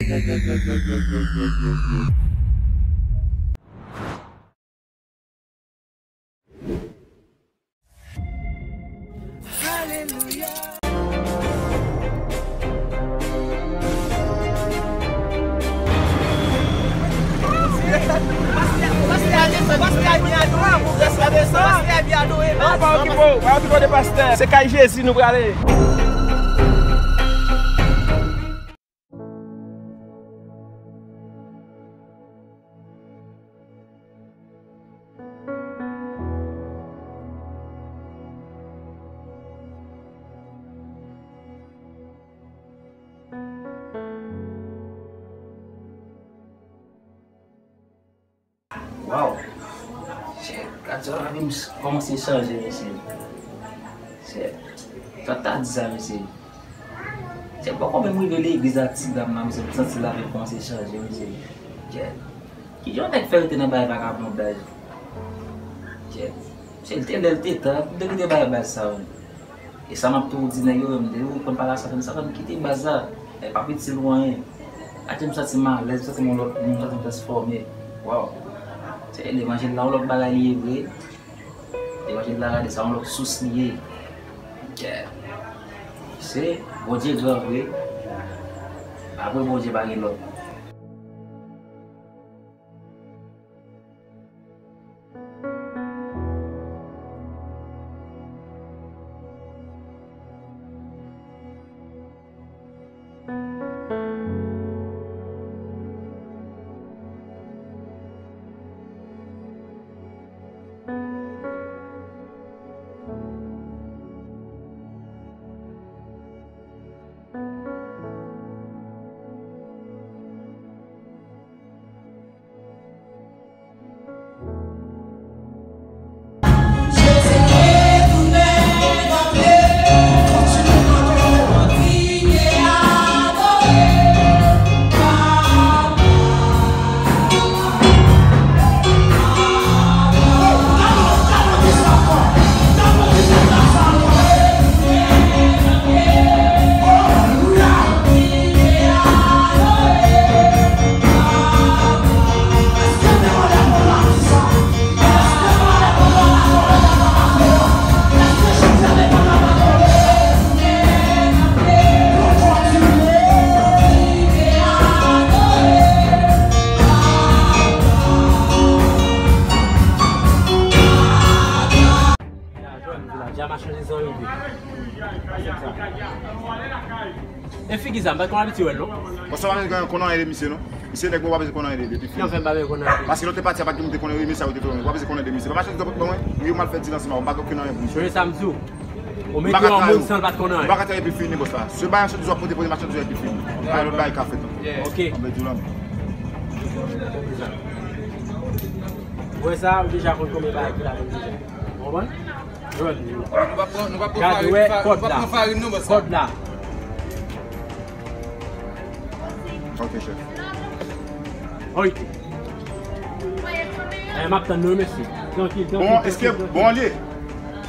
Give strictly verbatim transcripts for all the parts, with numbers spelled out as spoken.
Pa okipe w, pa okipe w de pastè. Se kay Jezi nou prale. Waw! Shit, gad sa lavi m kòmanse chanje, mesye. Shit, sa ta di sa, mesye. Shit, bò kòman m rive legliz ak ti dam nan, mesye, m santi lavi m kòmanse chanje, mesye. Shit. Kijan yon nèg fè rete nan bagay vagabondaj? Shit. Se l te lè l te tan, m te kite bagay baz sa yo. E sa m ap toujou di nèg yo, m di, ou konn pa la Satan, Satan kite baz la. E pa piti lwen. Atè m santi m alèz, m santi m yon lòt moun, m santi m transfòme. Waw. Se levanjil la, yon lòt bagay li ye vre. Levanjil la, gade sa, yon lòt sous li ye. Yeah. Se Bondye gran vre. Apre Bondye pa gen lòt. Deja machann zan yo vle. E figi sa, m pa t konn abitye wè l non. Bon, sa pa bezwen konnen anyen de misye non. Misye nèg mwen pa bezwen konnen anyen de li, epi fini. Kijan fè m pa bezwen konnen anyen de li? Paske lè w te pati avèk li, m te konnen, wi, misye sa yo te fè. W pa bezwen konnen de misye. Pa machann zan, bon, wi, ou mal fè di nan sima, ou pa gen okenn anyen pou misye. Konnen sa m di w. Ou mete yon moun san l pa t konnen anyen. M pa ka tande epi fini, bòs la. Se bagay machandiz w ap pote, pote machandiz yo epi fini. Pa gen lòt bagay ka fèt ankò. Ok. Ann bèl di lòm. Wè sa, ou deja konn konbyen bagay ki la menm deja. Ou konprann? Jwenn. Nou pa pran, nou pa pran farin, nou pa pran farin non, bòs la. Kòd la. Ok, chèf. Oite. Eh, m ap tann nou, mesye. Trankil, trankil. Bon, èske bon li ye?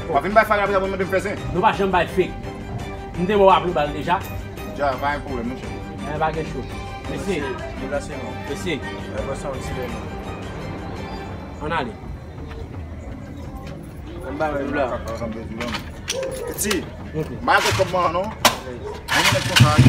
W ap vin bay farin apre sa pou mande m fè zen? Nou pa janm bay fake. M te ba w ap lou bal deja. Dja, pa gen pwoblèm, non, chèf. Eh, pa gen cho. Mesye. Deplase non. Mesye. Eh, bòs la, yon ti lè non. Ann ale. Ann ba mwen la. Piti, m pa gen kòb mwen non. Mwen nèg konsa, wi.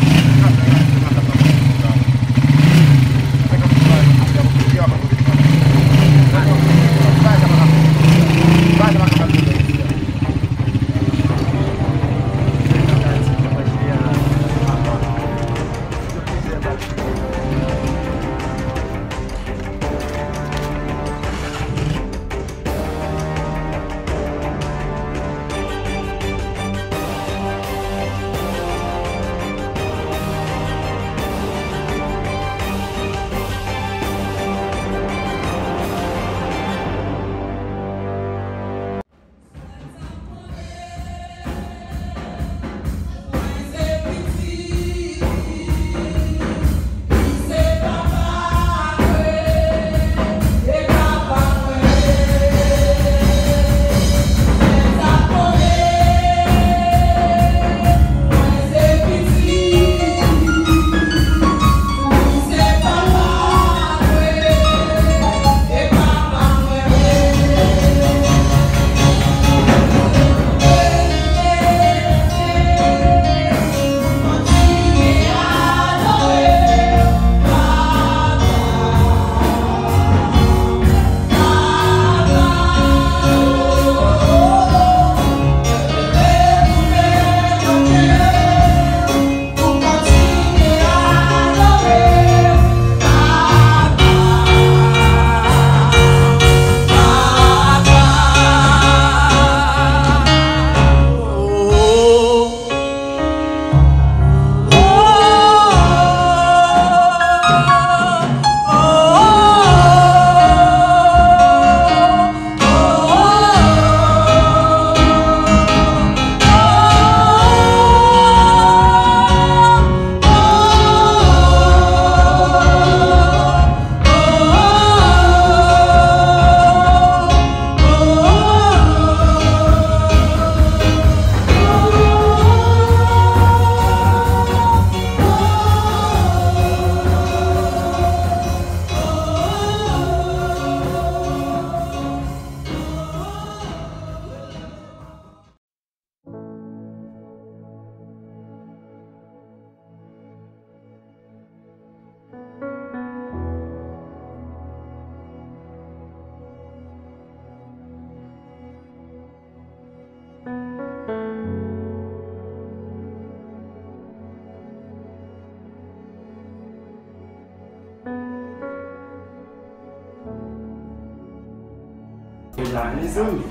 Mezanmi.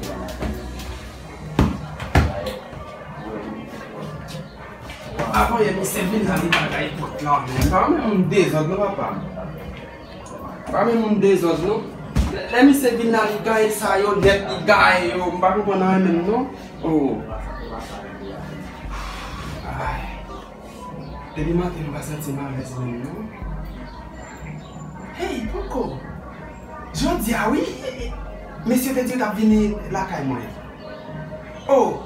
Avan yè misye vin la, li bagay pòt la menm. Pa menm moun dezòd non, papa. Pa menm moun dezòd non. Lè, lè misye vin la, li gaye sa yo nèt, li gaye yo. M pa konprann anyen menm non. Oh. Ay. Depi maten m pa santi m alèz menm non. Hey, poko. Jodi a wi. Mesye te di yo t ap vini lakay mwen. Oh.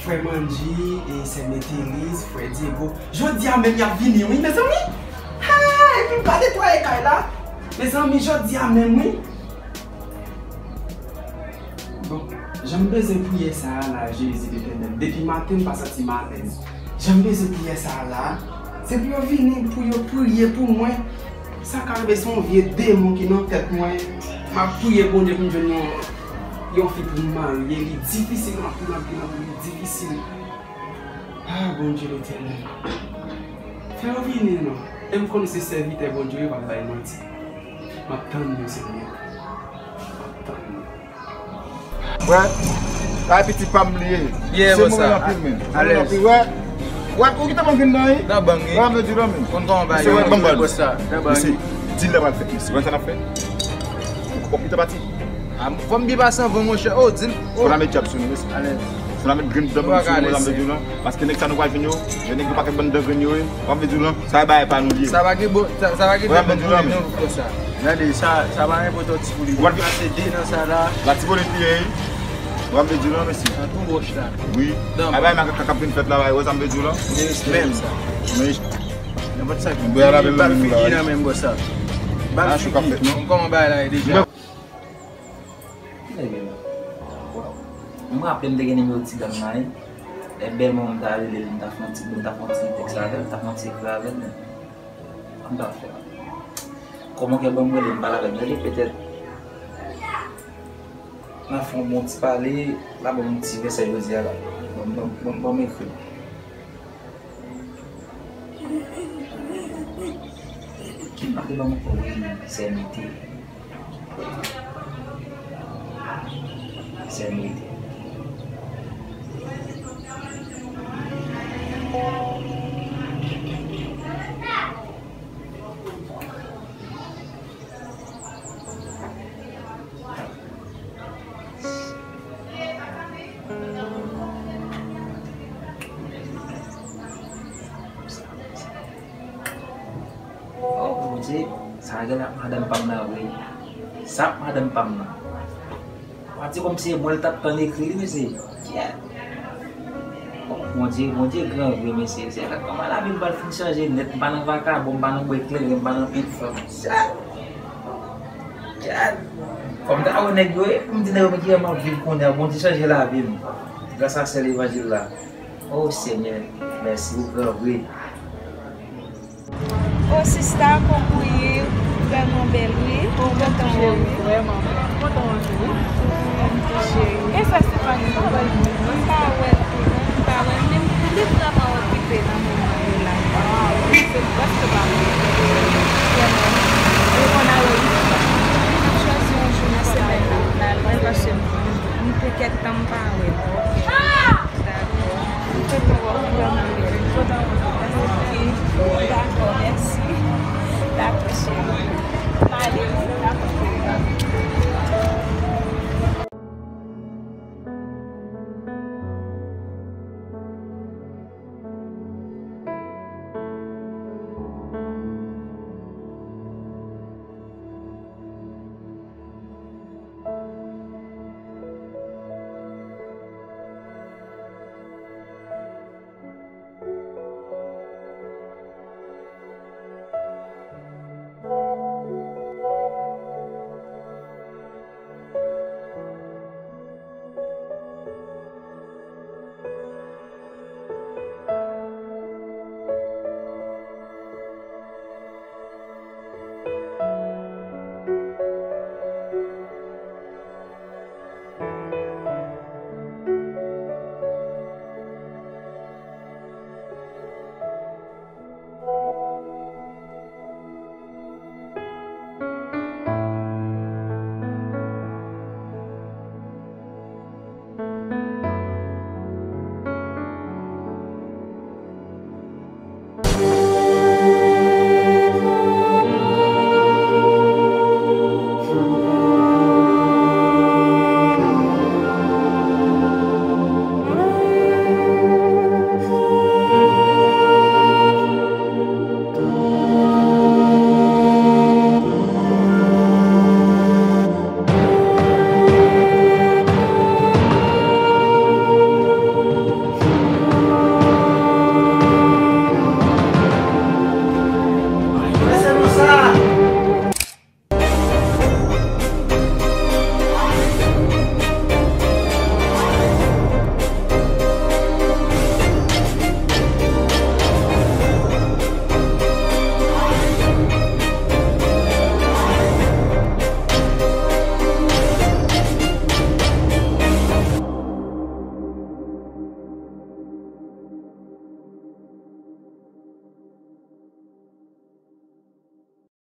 Frè Mandji, e sè Meteliz, frè Diego. Jodi a menm y ap vini wi, mezanmi. Ha, epi m pa netwaye kay la. Mezanmi, jodi a menm wi. Bon, jan m bezwen priyè sa a la, Jezi Letènèl, depi maten m pa santi m alèz. Jan m bezwen priyè sa a la, se pou yo vini, pou yo priye pou mwen. Sa ka rive se yon vye demon ki nan tèt mwen. M ap priye Bondye pou m jwenn yon, yon fi pou m marye. Li difisil anpil, anpil, anpil, li difisil. Ah, Bondye Letènèl. Fè yo vini non. E m konnen se sèvitè Bondye yo, yo p ap bay manti. M ap tann yo, Senyè. M ap tann yo. Wè, sa e pitit pa m li ye. Yeah, se mwen anpil men. Alèz. Wè, wè, ou kite bank vin nan wi. Nan bank wi. Wè, m di w la men. Konn kòman bagay yo. Ban m bal. Sa, nan bank. Mesye, deal la pral fèt mesye. Wè sa n ap fè. Ou kite pati. Ah, fò m byen pase anvan monchè. Oh, deal. Oh. Fò n a met djab sou nou mesye. Alèz. Fò n a met grenn dan sou nou, m di w la. Paske nèg sa nou pral jwenn yo, yo nèg yo pakèt bann dan grenn yo ye. Wè m di w la. Sa e bagay pa nou li ye. Sa pa gen bon, sa, sa pa gen bon pou li non, pou sa. Gade, sa, sa pa enpòtan ti pou li. Ou pa t pase de nan sa la. La ti bone piye, wi. Ou pa vle di w la, mesye. Nan tou wòch la. Wi. A bay makak k ap vin fèt la, bay, wè sa m vle di w la? Menm sa. Men, nenpòt sa ki bal figi nan menm bò sa. Bal figi. Kòman bagay la ye deja? Ki nèg yo la? Waw. M raple m te gen nimewo ti dam nan, wi. Lè bèlman m ta rele l, m ta fè yon ti, m ta fè yon ti tèks avè l, m ta fè yon ti ekri avè l, men m pa fè l. Kòman kè ban m rele m pale avè l, gade petèt n a fè yon bon ti pale, l a ban m yon ti vèsè jodi a la. Ban m, ban m, ban m, ban m ekri l. Ki pa te ban m ankò wi, sè Mete. Sè Mete. Oh, Bondye, sa gen ak madanm pa m nan vre. Sa ak madanm pa m nan. Pati kòmsi e mwen l t ap tann ekri li, mesye. Kyèt. Oh, Bondye, Bondye gran vre, mesye. Se kòman lavi m pral fin chanje nèt. M pa nan vakabon, m pa nan bwè kleren, m pa nan pil fanm. Kyèt. Kyèt. Fò m ta wè nèg yo, e pou m di nèg yo men kijan m ap viv kounye a. Bondye chanje lavi m. Gras a sè levanjil la. Oh, Senyè, mèsi, ou gran vre. Oh sista, kòman w ye? Ou vrèman bèl wi. Ou kontan wè w wi. Vrèman bèl. Kontan wè w tou wi. Mwen tou cheri. E sè Stefani, kòman w ye? M pa wè l